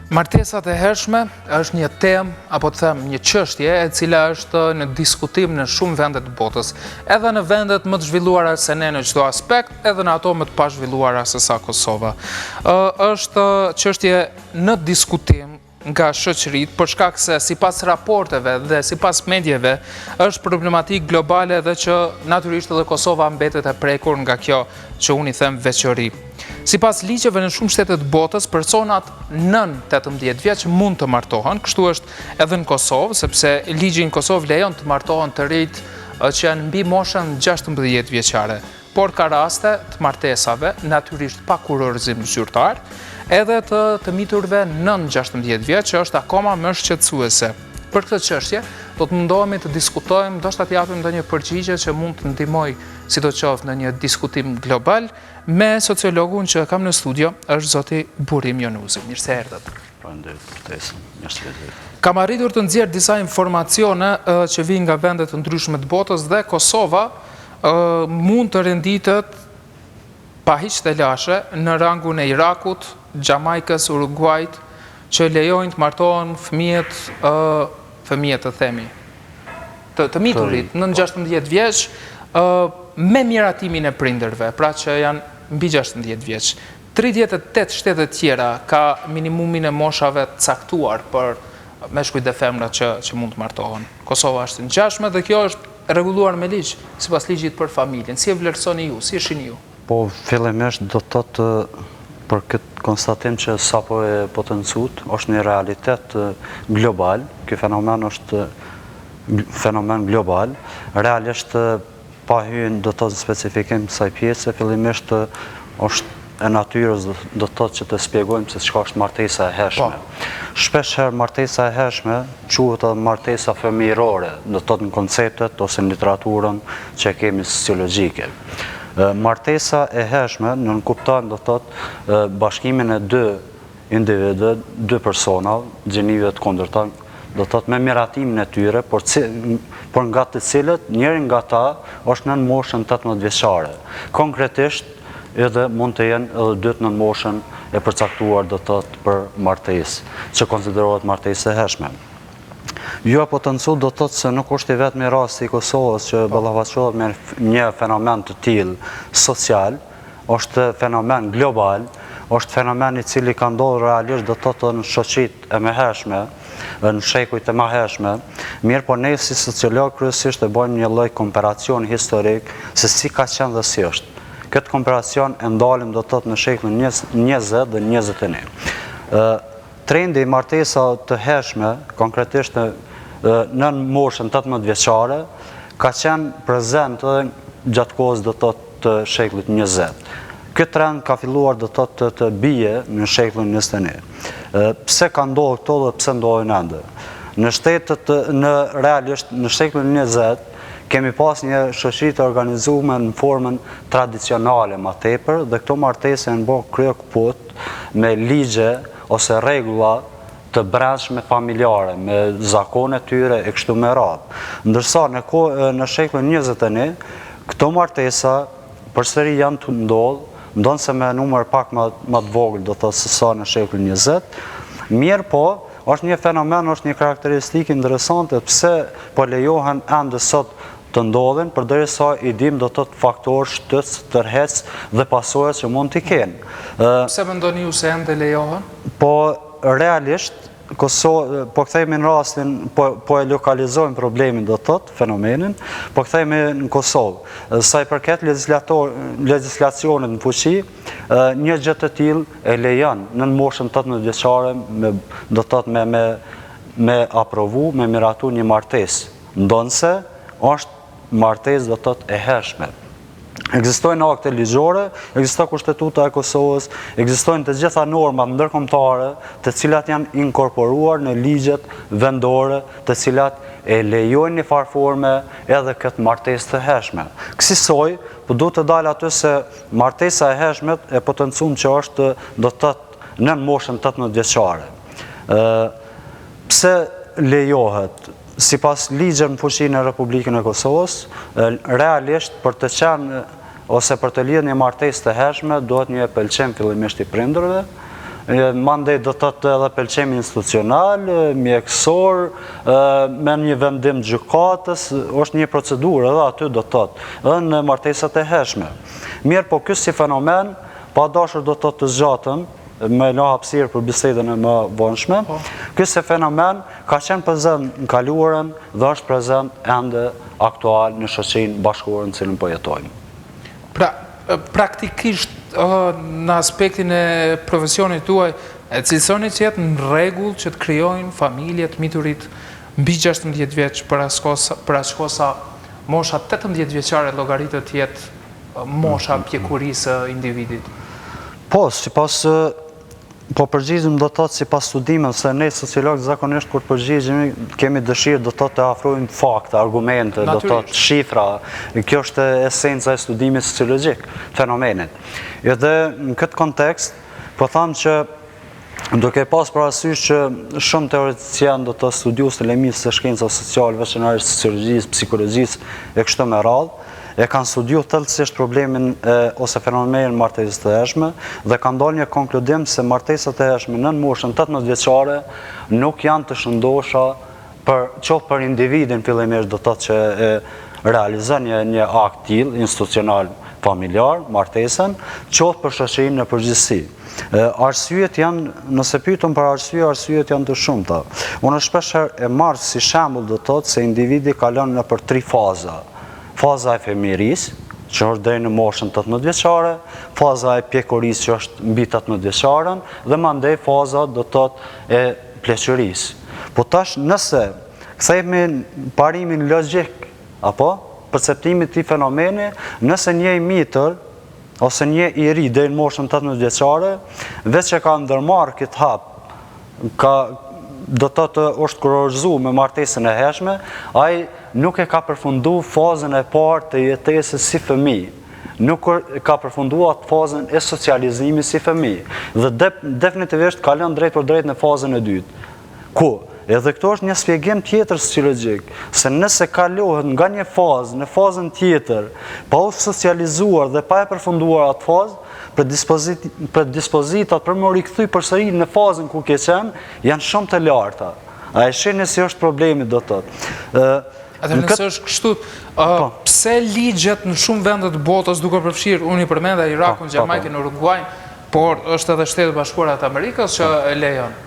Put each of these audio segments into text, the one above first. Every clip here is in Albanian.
Martesat e hershme është një temë, apo të them një çështje e cila është në diskutim në shumë vende të botës, edhe në vendet më të zhvilluara se ne në çdo aspekt, edhe në ato më të pazhvilluara se sa Kosova. Është çështje në diskutim nga shoqëritë për shkak se sipas raporteve dhe sipas medieve është problematikë globale dhe që natyrisht edhe Kosova mbetet e prekur nga kjo që unë i them veçori. Sipas ligjeve në shumë shtete të botës, personat nën 18 vjeç mund të martohen, kështu është edhe në Kosovë, sepse ligji në Kosovë lejon të martohen të rinjtë që janë mbi moshën 16 vjeçare. Por ka raste të martesave, natyrisht pa kurorëzim zyrtar, edhe të të miturve nën 16 vjeç, që është akoma më shqetësuese. Për këtë çështje, do të mundohemi të diskutojmë, ndoshta të japim ndonjë përgjigje që mund të ndihmojë sidoqoftë në një diskutim global me sociologun që kam në studio, është zoti Burim Jonuzi. Mirë se erdhët. Faleminderit për ftesën. Mirë se erdhët. Kam arritur të nxjerr disa informacione që vijnë nga vende të ndryshme të botës dhe Kosova mund të renditet pa hiç telashe në rangun e Irakut, Xhamajkës, Uruguajt, që lejojnë të martohen fëmijët, fëmijët të themi, të, të miturit nën 16 vjeç, me miratimin e prindërve, pra që janë mbi 16 vjeç. 38 shtete tjera ka minimumin e moshave të caktuar për meshkujt dhe femrat që, që mund të martohen. Kosova është e ngjashme dhe kjo është rregulluar me ligj, sipas ligjit për familjen. Si e vlerësoni ju, si e shihni ju? Po, fillimisht do të thotë për këtë konstatim që sapo e potencuat, është një realitet global, ky fenomen është fenomen global, realisht Pa hy do të thotë në specifikim kësaj pjese, fillimisht është e natyrës do të thotë që të spjegojmë se çka është martesa e hershme. Po. Shpesh herë martesa e hershme quhet edhe martesa fëmijërore, do të thotë në konceptet ose në literaturën që e kemi sociologjike. Martesa e hershme nënkupton do të thotë bashkimin e dy individëve, dy persona, gjinive të kundërta, do të thotë me miratimin e tyre, por, por nga të cilët njëri nga ta është nën moshën 18 vjeçare. Konkretisht edhe mund të jenë edhe dytë nën moshën e përcaktuar do të thotë për martesë, që konsiderohet martesë e hershme. Ju e potencuat do të thotë se nuk është i vetmi rast i Kosovës që po. ballafaqohet me një fenomen të tillë social, është fenomen global, është fenomen i cili ka ndodhur realisht do të thotë në shoqëritë e mëhershme, në shekujt e mëhershme, mirëpo ne si sociolog kryesisht e bëjmë një lloj komparacioni historik se si ka qenë dhe si është. Këtë komparacion e ndalim do të thotë në shekullin 20 dhe 21. Trendi i martesave të hershme, konkretisht nën moshën 18 vjeçare, ka qenë prezent edhe gjatë kohës do të thotë të shekullit 20. Ky trend ka filluar do të thotë të bie në shekullin 21. Pse ka ndodhur këto dhe pse ndodhin ende? Në shtetet në realisht në shekullin 20 kemi pas një shoqëri të organizuar në formën tradicionale ma tepër dhe këto martesa janë bërë kryekëput me ligje ose rregulla të brendshme familjare, me zakonet e tyre e kështu me radhë. Ndërsa në kohë në shekullin 21, këto martesa përsëri janë tu ndodhë, ndonëse me numër pak më më të vogël, do të thotë se sa në shekullin 20, mirëpo, është një fenomen, është një karakteristikë interesante pse po lejohen ende sot të ndodhin, përderisa i dimë do të thotë faktorë shtytës, tërheqës dhe pasojat që mund t'i kenë. Pse mendoni ju se ende lejohen? Po realisht Kosovë, po kthehemi në rastin, po, po e lokalizojmë problemin do të thotë, fenomenin, po kthehemi në Kosovë. Sa i përket legjislacionit në fuqi, një gjë të tillë e lejon nën moshën 18 vjeçare me do të thotë me me me aprovu, me miratu një martesë. Ndonëse është martesë do të thotë e hershme. Ekzistojnë akte ligjore, ekziston Kushtetuta e Kosovës, ekzistojnë të gjitha normat ndërkombëtare, të cilat janë inkorporuar në ligjet vendore, të cilat e lejojnë një farë forme edhe këtë martesë të hershme. Kësisoj, po du të dal aty se martesa e hershme e potencum që është do të thotë nën moshën 18 vjeçare. Ë pse lejohet? Sipas ligjeve në fuqi në Republikën e Kosovës, realisht për të qenë ose për të lidhur një martesë të hershme duhet një pëlqim fillimisht i prindërve. Mandej do të thotë edhe pëlqim institucional, mjekësor, me një vendim gjykatës, është një procedurë edhe aty do të thotë, edhe në martesat e hershme. Mirëpo ky si fenomen, pa dashur do të thotë të zgjatem, me la hapësirë për bisedën e mëvonshme, po. ky si fenomen ka qenë prezent në kaluarën dhe është prezent ende aktual në shoqërinë bashkëkohore në cilën po jetojmë. Pra, praktikisht në aspektin e profesionit tuaj, e cilësoni që jetë në rregull që të krijojnë familje të miturit mbi 16 vjeç për aq kohë sa mosha 18 vjeçare llogaritet të jetë mosha e pjekurisë së individit? Po, sipas Po përgjigjemi do të thotë sipas studimeve, se ne sociologët zakonisht kur përgjigjemi kemi dëshirë do të thotë të afrojmë fakte, argumente, do të thotë shifra. Kjo është esenca e studimit sociologjik, fenomenit. Edhe në këtë kontekst, po tham që duke pas parasysh që shumë teoreticianë do të thotë studiues të lëmisë së shkencave sociale, veçanërisht sociologjisë, psikologjisë e kështu me radhë, e kanë studiu thellësisht problemin e, ose fenomenin e martesës të hershme dhe kanë dalë një konkludim se martesat e hershme nën moshën 18 vjeçare nuk janë të shëndosha për qoftë për individin fillimisht do të thotë që e realizon një një akt tillë institucional familjar, martesën, qoftë për shoqërinë në përgjithësi. Arsyet janë, nëse pyetëm për arsye, arsyet janë të shumta. Unë shpeshherë e marr si shembull do të thotë se individi kalon nëpër tri faza. Faza e fëmijërisë, që është deri në moshën 18 vjeçare, faza e pjekurisë që është mbi 18 vjeçaren dhe mandej faza do të thotë e pleqërisë. Po tash nëse kthehemi në parimin logjik apo perceptimit të këtij fenomeni, nëse një i mitur ose një i ri deri në moshën 18 vjeçare, veç e ka ndërmarrë këtë hap, ka do të thotë është kurorëzu me martesën e hershme, ai nuk e ka përfundu fazën e parë të jetesës si fëmijë. Nuk ka përfundu atë fazën e socializimit si fëmijë. Dhe de, definitivisht kalon drejtpërdrejt në fazën e dytë. Ku, edhe këtu është një shpjegim tjetër sociologjik, se nëse kalohet nga një fazë në fazën tjetër, pa u socializuar dhe pa e përfunduar atë fazë, predispozitat për me u rikthy përsëri në fazën ku ke qenë, janë shumë të larta. A e shihni si është problemi do të thotë. Atëherë nëse është kështu, po. pse ligjet në shumë vende të botës duke përfshirë, unë i përmenda Irakun, po, po, Xhamajkën, Uruguajin, por është edhe Shtetet e Bashkuara të Amerikës që e lejon.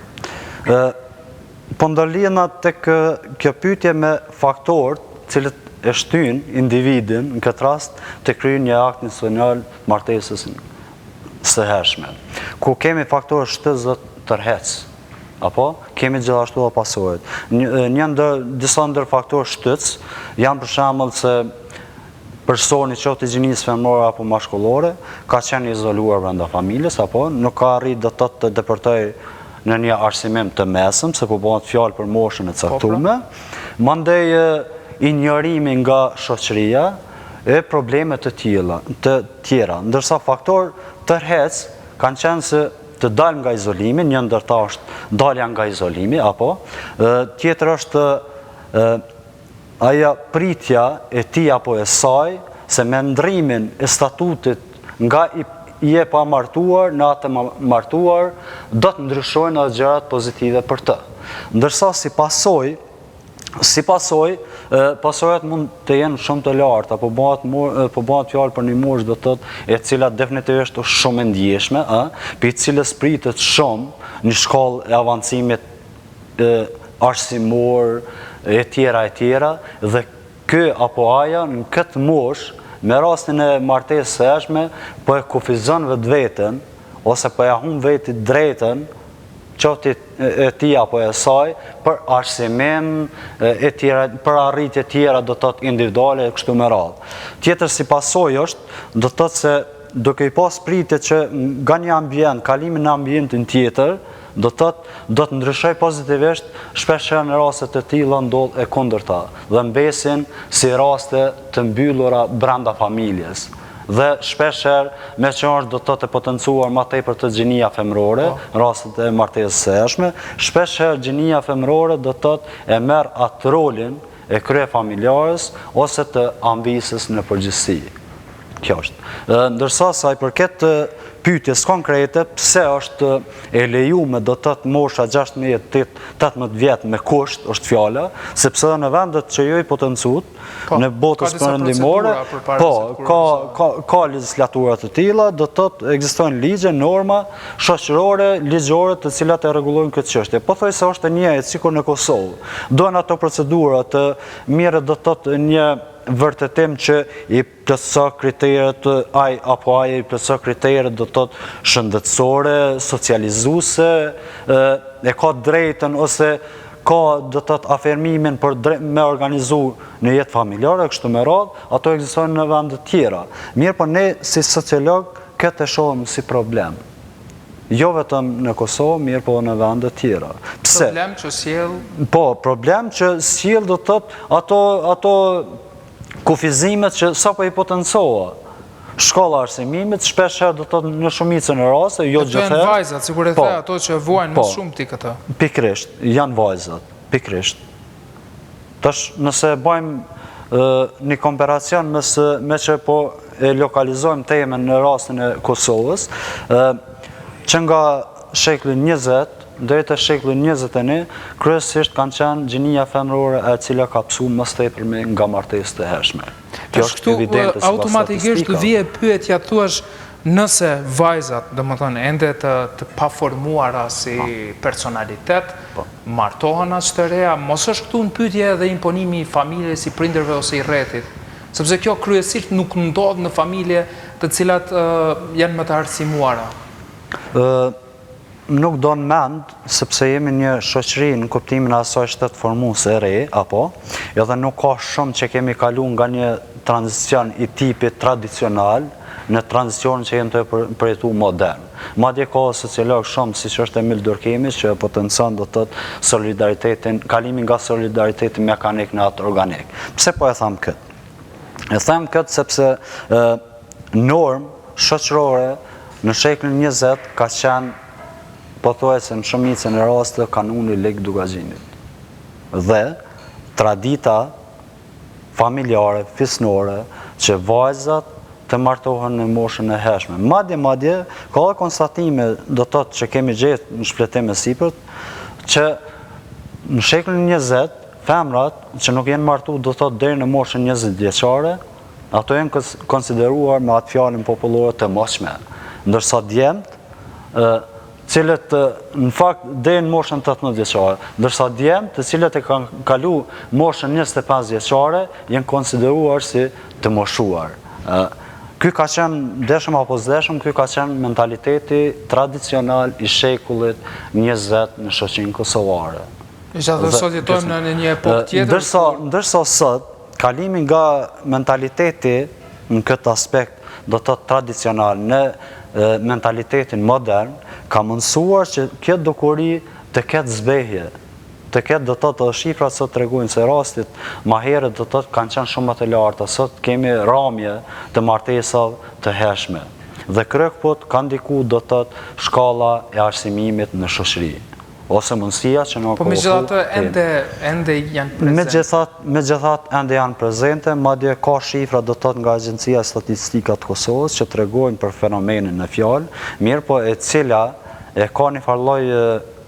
Po ndërlidhna tek kjo pyetje me faktorët të cilët e shtyjnë individin në këtë rast të kryejë një akt institucional të martesës së hershme. Ku kemi faktorë shtytës dhe tërheqës, apo kemi gjithashtu edhe pasojat. Një ndër disa ndër faktorë shtytës janë për shembull se personi qoftë i gjinisë femërore apo mashkullore, ka qenë i izoluar brenda familjes apo nuk ka arritë do të thotë të depërtojë në një arsimim të mesëm, se po bëhet fjalë për moshën e po, pra. caktume. Mandej injorimi nga shoqëria e probleme të tilla, të tjera. Ndërsa faktor tërheqës kanë qenë se të dalë nga izolimi, një ndër ta është dalja nga izolimi, apo, tjetër është Ajo pritja e tij apo e saj se me ndrrimin e statutit nga i i e pamartuar në atë të martuar do të ndryshojnë edhe gjërat pozitive për të. Ndërsa si pasojë si pasojë pasojat mund të jenë shumë të larta, po bëhet po bëhet fjalë për një moshë do të thotë e cila definitivisht është shumë e ndjeshme, ë, prej cilës pritet shumë një shkallë e avancimit arsimor e tjera e tjera dhe ky apo ajo në këtë moshë me rastin e martesës së hershme po e kufizon vetveten ose po ja humb vetit të drejtën qoftë e tij apo e saj për arsimim e tjera për arritje tjera do të thotë individuale e kështu me radhë. Tjetër si pasojë është do të thotë se duke i pas pritje që nga një ambient kalimi në ambientin tjetër Do të thotë, do të ndryshojë pozitivisht, shpeshherë në raste të tilla ndodh e kundërta dhe mbesin si raste të mbyllura brenda familjes. Dhe shpeshherë, meqë është do të thotë e potencuar ma tepër te gjinia femërore, po. rastet e martesës së hershme, shpeshherë gjinia femërore do të thotë e merr atë rolin e kryefamiljares ose të amvisës në përgjithësi. Kjo është. Ndërsa sa i përket pyetjes konkrete, pse është e lejume do të thotë mosha 16 18 vjet me kusht është fjala, sepse edhe në vendet që ju i potencuat, po, në botës perëndimore, po, ka ka ka legjislatura të tilla, do të thotë ekzistojnë ligje, norma shoqërore, ligjore të cilat e rregullojnë këtë çështje. Pothuajse është e njëjtë sikur në Kosovë. Duhen ato procedura të merret do të thotë një vërtetim që i plotëson kriteret ai apo ajo i plotëson kriteret do të thotë shëndetësore, socializuese, e ka drejtën ose ka do të thotë afirmimin për drejt, me organizu një jetë familjare kështu me radhë, ato ekzistojnë në vende të tjera. Mirëpo ne si sociolog këtë e shohim si problem. Jo vetëm në Kosovë, mirëpo në vende të tjera. Pse? Problem që sjell Po, problem që sjell do të thotë ato ato kufizimet që sapo i potencova. Shkalla e arsimimit shpesh herë do të thotë në shumicën e rasteve, jo gjithherë. Janë vajzat, sikur e po, the ato që vuajnë më po, shumti këtë. Pikërisht, janë vajzat, pikërisht. Tash nëse e bëjmë një komparacion mes meqë po e lokalizojmë temën në rastin e Kosovës, që nga shekulli 20 deri te shekulli 21, kryesisht kanë qenë gjinia femërore e cila ka pësu më së tepërmi nga martesë të hershme. Kjo është evidente sipas Automatikisht vjen pyetja thuash nëse vajzat, domethënë ende të të paformuara si po. personalitet, po. martohen aq të reja, mos është këtu në pyetje edhe imponimi i familjes, i prindërve ose i rrethit. Sepse kjo kryesisht nuk ndodh në familje të cilat janë më të arsimuara. Ë nuk don mend, sepse jemi një shoqëri në kuptimin e asaj shtetformuese e re, apo, edhe nuk ka shumë që kemi kalu nga një tranzicion i tipit tradicional në tranzicionin që jemi tu e përjetu modern. Madje ka sociologë shumë, siç është Emil Durkheimi, që potencon do të thotë solidaritetin, kalimin nga solidariteti mekanik në atë organik. Pse po e them këtë? E them këtë sepse normë shoqërore në shekullin 20 ka qenë pothuajse në shumicën e rasteve kanuni i Lekë Dukagjinit. Dhe tradita familjare, fisnore, që vajzat të martohen në moshën e hershme. Madje, madje, ka dhe konstatime, do të thotë që kemi gjetë në shfletim e sipër, që në shekullin 20, femrat që nuk janë martu, do të thotë deri në moshën 20 vjeçare, ato janë konsideruar me atë fjalën popullore të moçme. Ndërsa djemtë, cilët në fakt deri në moshën 18 vjeçare, ndërsa djemtë të cilët e kanë kalu moshën 25 vjeçare janë konsideruar si të moshuar. Ky ka qenë deshëm apo s'deshëm, ky ka qenë mentaliteti tradicional i shekullit 20 në shoqërinë kosovare. Megjithatë sot jetojmë në një epokë tjetër. Ndërsa, ndërsa sot kalimi nga mentaliteti në këtë aspekt do të thotë tradicional në mentalitetin modern, ka mundësuar që kjo dukuri të ketë zbehje, të ketë do të thotë edhe shifrat sot tregojnë se rastet ma herët do të thotë kanë qenë shumë më të larta, sot kemi ramje të martesave të hershme. Dhe kryekëput ka ndiku do të thotë shkalla e arsimimit në shoqëri. ose mundësia që na Po megjithatë ende ende janë prezente. Megjithatë, megjithatë ende janë prezente, madje ka shifra do të thotë nga Agjencia e Statistikave të Kosovës që tregojnë për fenomenin në fjalë, mirëpo e cila e ka një farë lloj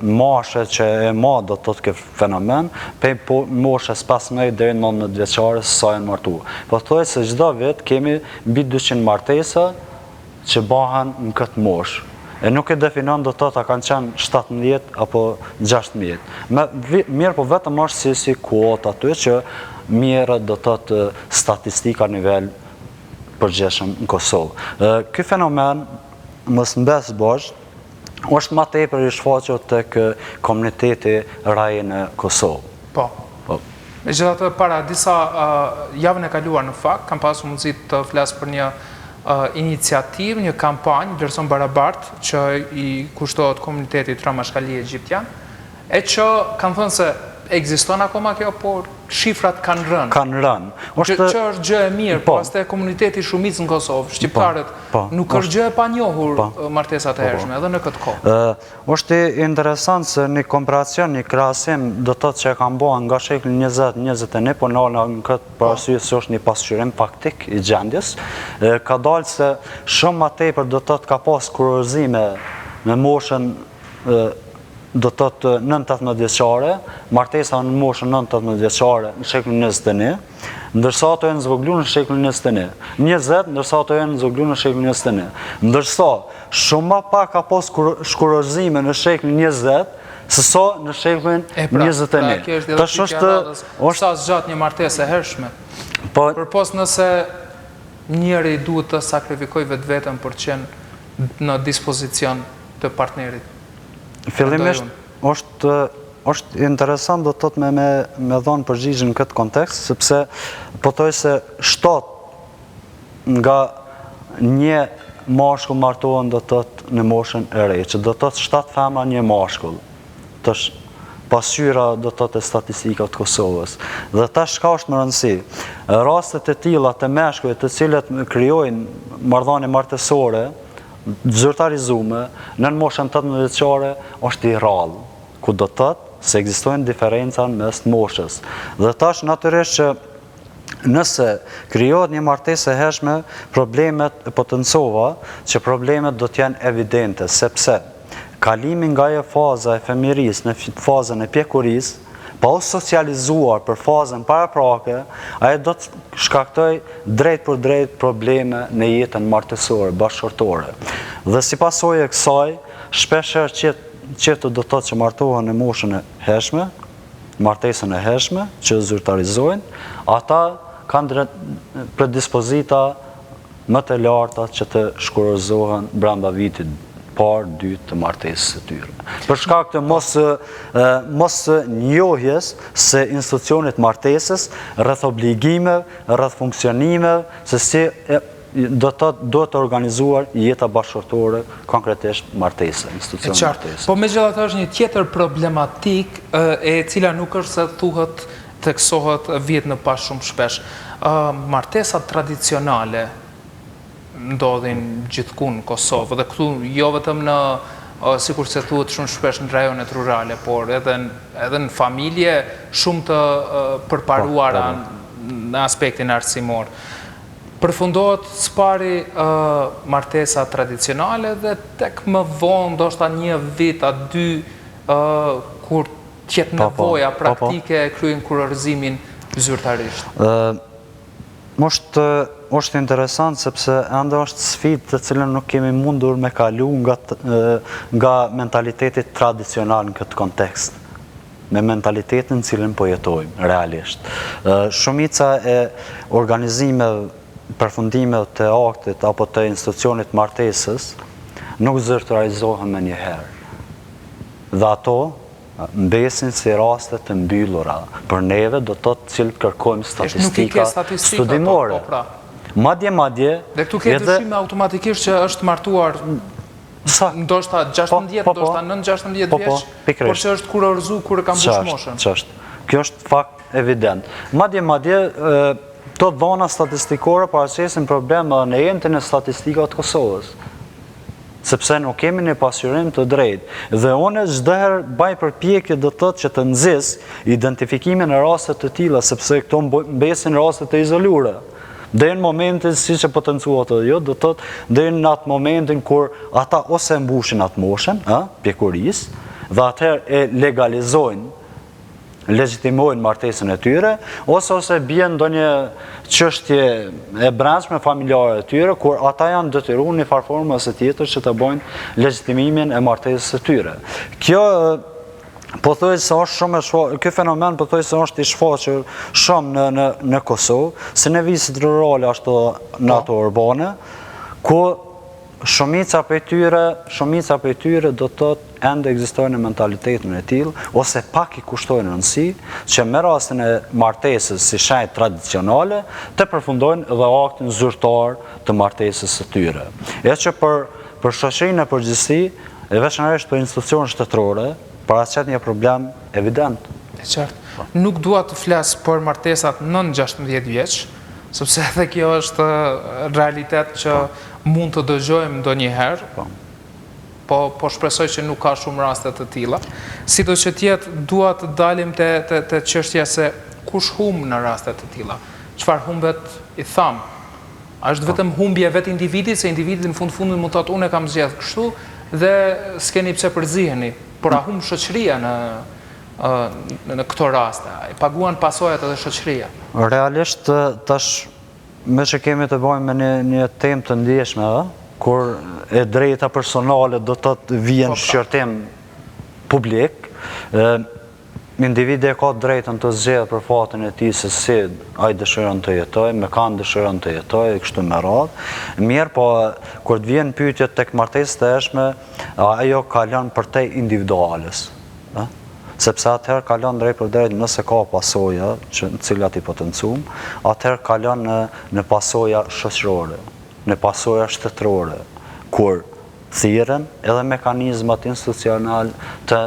mashe që e ma do të thotë këtë fenomen, prej po, moshës 15 deri në 19 vjeçare se sa janë martu. Pothuajse çdo vit kemi mbi 200 martesa që bahen në këtë moshë. E nuk e definon do të thotë a kanë qenë 17 apo 16. Me, mirëpo vetëm është si, si kuotë aty që merret do të thotë statistika nivel përgjithshëm në Kosovë. Ky fenomen mos mbes bosh, është ma tepër i shfaqur tek komuniteti Rai në Kosovë. Po. Po. Megjithatë, para disa javën e kaluar në fakt, kam pasur mundësi të flas për një iniciativë, një kampanjë, vlerëson barabartë, që i kushtohet komunitetit Rom Ashkali Egjiptian, e që kanë thënë se Ekziston akoma kjo, por shifrat kanë rënë. Kanë rënë. Që është gjë e mirë, po pastaj komuniteti shumicë në Kosovë, po, shqiptarët, po, nuk është gjë e panjohur po, martesat e hershme, edhe në këtë kohë. Është interesant se një komparacion, një krahasim, do të thotë që e kanë bo nga shekulli 20, 21, po nalna në këtë për arsye se është një pasqyrim faktik i gjendjes, ka dalë se shumë ma tepër do të thotë ka pas kurorëzime në moshën do të thotë nën 18 vjeçare, martesa në moshën nën 18 vjeçare në shekullin 21, ndërsa ato janë zvogëluar në shekullin 21. 20, ndërsa ato janë zvogëluar në shekullin 21. Ndërsa shumë më pak ka pas shkurorëzime në shekullin 20 se sa në shekullin 21. Pra, pra, kjo është edhe është, është sa zgjat një martesë e hershme. Po, Përpos nëse njëri duhet të sakrifikojë vetveten për të qenë në dispozicion të partnerit. Fillimisht është është interesant do të thotë me me me dhon përgjigje në këtë kontekst sepse pothuajse 7 nga një mashkull martohen do të thotë në moshën e re, që do të thotë 7 femra një mashkull. Tash pasqyra do të thotë e statistikave të Kosovës. Dhe tash çka është me rëndësi? Rastet e tilla të meshkujve të cilët krijojnë marrëdhënie martesore, zyrtarizume, nën moshën 18 vjeçare është i rrallë, ku do të thotë se ekzistojnë diferenca në mes të moshës. Dhe tash natyrisht që nëse krijohet një martesë e hershme, problemet e potencova që problemet do të jenë evidente, sepse kalimi nga ajo faza e fëmijërisë në fazën e pjekurisë, pa u socializuar për fazën paraprake, ajo do të shkaktojë drejtpërdrejt probleme në jetën martesore, bashkëshortore. Dhe si pasojë e kësaj, shpeshherë çiftet do të thotë që martohen në moshën e hershme, martesën e hershme, që zyrtarizojnë, ata kanë predispozita më të larta që të shkurorëzohen brenda vitit parë, dytë të martesës së tyre. Për shkak të mos mos njohjes së institucionit martesës, rreth obligimeve, rreth funksionimeve, se si do të duhet të organizuar jeta bashkëshortore, konkretisht martesa, institucioni i martesës. Po megjithatë është një tjetër problematikë e cila nuk është se thuhet theksohet vihet në pah shumë shpesh. Martesat tradicionale ndodhin gjithkund në Kosovë dhe këtu jo vetëm në sikurse thuhet shumë shpesh në rajonet rurale, por edhe edhe në familje shumë të përparuara po, po, po. në aspektin arsimor. Përfundohet së pari martesa tradicionale dhe tek më vonë, ndoshta një vit a dy, kur të jetë po, po, nevoja po, praktike e kryejnë kurorëzimin zyrtarisht. Është është interesant sepse ende është sfidë të cilën nuk kemi mundur me kalu nga nga mentaliteti tradicional në këtë kontekst me mentalitetin në cilin po jetojmë realisht. Shumica e organizimeve, përfundimeve të aktit apo të institucionit martesës nuk zyrtarizohen menjëherë. Dhe ato mbesin si raste të mbyllura për neve do të thotë të cilët kërkojmë statistika studimore. Po, pra. Madje, madje... Dhe këtu ke dyshime automatikisht që është martuar ndoshta 16, po, po, ndoshta nën 16 vjeç, por që është kurorëzu kur e ka mbush moshën. Çështë. Kjo është fakt evident. Madje, madje, këto dhona statistikore paraqesin problem edhe në entin e statistikave të Kosovës. sepse nuk kemi një pasqyrim të drejtë. Dhe unë çdo herë baj përpjekje do të thotë që të nxis identifikimin e rasteve të tilla, sepse këto mbesin raste të izoluara. Deri në momentin siç e potencuat edhe ju, do të thotë deri në atë momentin kur ata ose mbushin atë moshën, ë, pjekurisë, dhe atëherë e legalizojnë legjitimojnë martesën e tyre, ose ose bie ndonjë çështje e brendshme familjare e tyre, kur ata janë detyruar në një farë forme ose tjetër që të bëjnë legjitimimin e martesës së tyre. Kjo pothuajse është shumë e shfa, ky fenomen pothuajse është i shfaqur shumë në në në Kosovë, si në viset rurale ashtu në po. ato urbane, ku Shumica prej tyre, shumica prej tyre do të thotë ende ekzistojnë në mentalitetin e tillë ose pak i kushtojnë rëndësi që me rastin e martesës si shenjë tradicionale të përfundojnë edhe aktin zyrtar të martesës së tyre. E që për për shoqërinë në përgjithësi, e veçanërisht për institucionet shtetërore, paraqet një problem evident. E qartë. Po. Nuk dua të flas për martesat nën 16 vjeç, sepse edhe kjo është realitet që po. mund të dëgjojmë ndonjëherë. Po. Po, po shpresoj që nuk ka shumë raste të tilla. Sido që të jetë, dua të dalim te te te çështja se kush humb në raste të tilla. Çfarë humbet i thamë. A është po. vetëm humbje e vetë individit, se individi në fund fundit mund të thotë unë e kam zgjedh kështu dhe s'keni pse përziheni, por a humb shoqëria në në këto raste? A i paguan pasojat edhe shoqëria? Realisht tash meqë kemi të bëjmë me një një temë të ndjeshme, ë, kur e drejta personale do të thotë vjen në po, pra. shqyrtim publik, ë Individi e ka të drejtën të zgjedhë për fatin e tij se si ai dëshiron të jetojë, me kanë dëshiron të jetojë e kështu me radhë. Mirëpo, kur të vjen pyetja tek martesat e hershme, ajo kalon përtej individuales, ë? Sepse atëherë kalon drejtpërdrejt nëse ka pasoja, që të cilat i potencuam, atëherë kalon në në pasoja shoqërore, në pasoja shtetërore, kur thirren edhe mekanizmat institucionalë të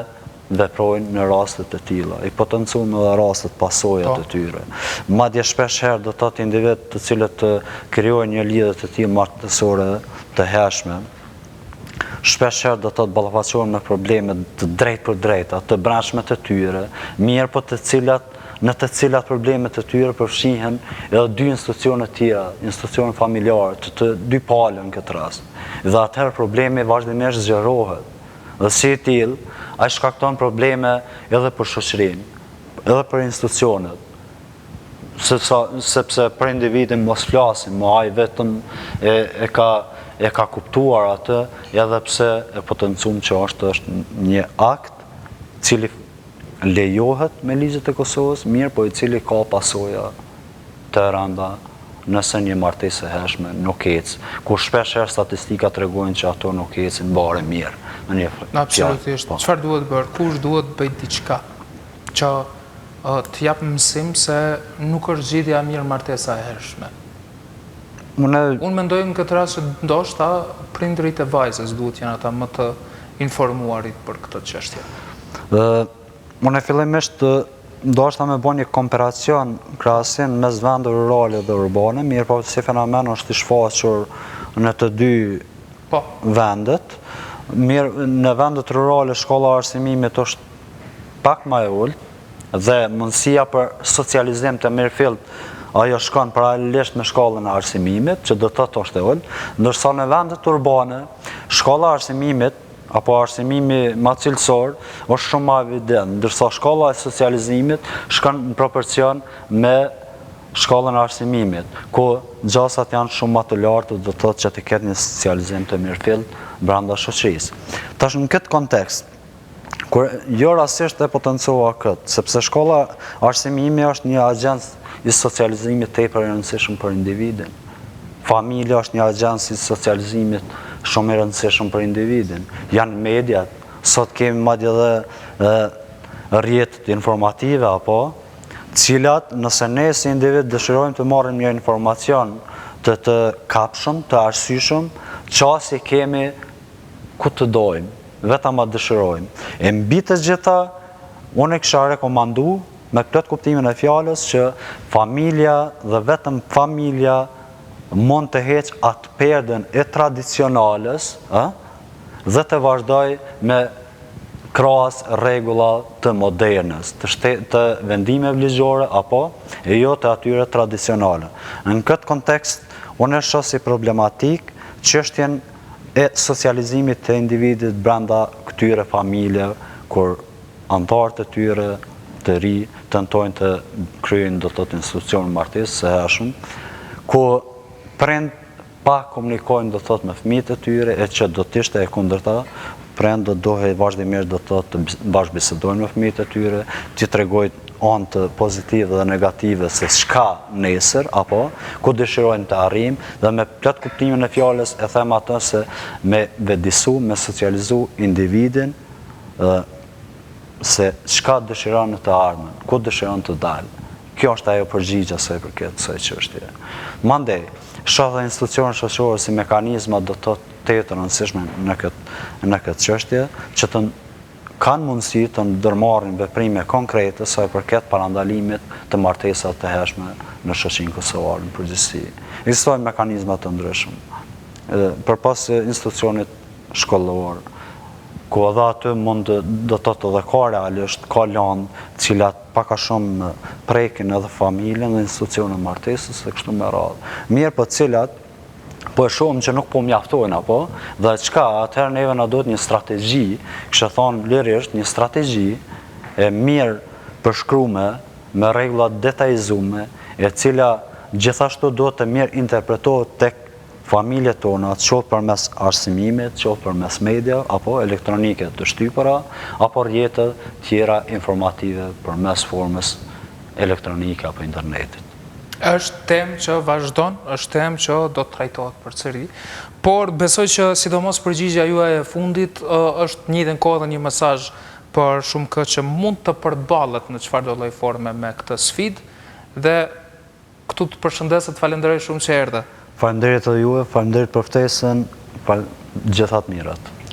veprojnë në raste të tilla. I potencuam edhe rastet, pasojat po. e tyre. Madje shpesh herë do të thotë individë të cilët krijojnë një lidhje të tillë martesore të hershme, shpesh herë do të thotë ballafaqohen me probleme të drejtpërdrejta, të brendshme të tyre, mirëpo të cilat në të cilat problemet e tyre përfshihen edhe dy institucione të tjera, institucione familjare, të të dy palëve në këtë rast. Dhe atëherë problemi vazhdimisht zgjerohet. Dhe si i tillë, ai shkakton probleme edhe për shoqërinë, edhe për institucionet, sesa, sepse për individin mos flasim, më ai vetëm e, e ka e ka kuptuar atë, edhe pse e potencum që është është një akt cili lejohet me ligjet e Kosovës, mirëpo i cili ka pasoja të rënda nëse një martesë e hershme nuk ecë, ku shpesh herë statistikat tregojnë që ato nuk ecin mbarë e mirë, me një fjalë. Absolutisht. Po. Çfarë duhet bërë? Kush duhet të bëjë diçka që të japë mësim se nuk është zgjidhja e mirë martesa e hershme? Unë Unë mendoj në këtë rast që ndoshta prindërit e vajzës duhet të jenë ata më të informuarit për këtë çështje. Unë fillimisht ndoshta me bo një komparacion, krahasim mes vendeve rurale dhe urbane, mirëpo si fenomen është i shfaqur në të dy po. vendet. Mirë, në vendet rurale shkalla e arsimimit është pak ma e ulët dhe mundësia për socializim të mirëfilltë ajo shkon paralelisht me shkallën e arsimimit, që do të thotë është e ulët, ndërsa në vendet urbane shkalla e arsimimit apo arsimimi ma cilësor është shumë ma evident, ndërsa shkalla e socializimit shkon në proporcion me shkallën e arsimimit, ku gjasat janë shumë ma të larta, do të thotë që të ketë një socializim të mirëfilltë brenda shoqërisë. Tash në këtë kontekst, kur jo rastësisht e potencova këtë, sepse shkolla arsimimi është një agjent i socializimit tepër i rëndësishëm për individin. Familja është një agjent i socializimit shumë i rëndësishëm për individin. Janë mediat, sot kemi madje edhe rrjetet informative apo cilat nëse ne si individ dëshirojmë të marrim një informacion të të kapshëm, të arsyeshëm, qasje kemi ku të dojmë, vetëm a dëshirojmë. E mbi të gjitha, unë e kisha rekomandu me plot kuptimin e fjalës që familja dhe vetëm familja mund të heqë atë perden e tradicionales, ë, dhe të vazhdojë me krahas rregulla të modernes, të shte, të vendimeve ligjore apo e jo të atyre tradicionale. Në këtë kontekst, unë e shoh si problematik çështjen e socializimit të individit brenda këtyre familjeve kur anëtarët e tyre të ri tentojnë të kryejnë do të thotë institucionin e martesës së hershëm, ku prindt pak komunikojnë do të thotë me fëmijët e tyre e që do të ishte e kundërta, prindt do të duhej vazhdimisht do të thotë të bashkëbisedojnë me fëmijët e tyre, t'i tregojnë anët pozitive dhe negative se çka nesër apo ku dëshirojnë të arrijmë dhe me plot kuptimin e fjalës e them atë se me vetëdisu, me socializu individin se çka dëshiron në të ardhmen, ku dëshiron të dalë. Kjo është ajo përgjigja sa i përket kësaj çështjeje. Mandej, shoh dhe institucionet shoqërore si mekanizma do të thotë tejet të rëndësishme në këtë në këtë çështje, që të kanë mundësi të ndërmarrin veprime konkrete sa i përket parandalimit të martesave të hershme në shoqërinë kosovare në përgjithësi. Ekzistojnë mekanizma të ndryshëm. Përpos institucionit shkollor, ku edhe aty mund do të thotë edhe ka realisht, ka landë të cilat pak a shumë prekin edhe familjen dhe institucionin e martesës e kështu me radhë. Mirëpo të cilat po e shohim që nuk po mjaftojnë apo dhe çka atëherë neve na duhet një strategji, kisha thonë lirisht një strategji e mirë përshkrume me rregulla të detajizume, e cila gjithashtu duhet të mirë interpretohet tek familjet tona, qoftë përmes arsimimit, qoftë përmes media apo elektronike të shtypura, apo rrjete tjera informative përmes formës elektronike apo internetit. Është temë që vazhdon, është temë që do të trajtohet përsëri, por besoj që sidomos përgjigja juaj e fundit është në njëjtën kohë edhe një mesazh për shumëkë që mund të përballet në çfarëdo lloj forme me këtë sfidë dhe Këtu të përshëndes e të falenderoj shumë që erdhe. Faleminderit edhe juve, faleminderit për ftesën, gjitha të mirat.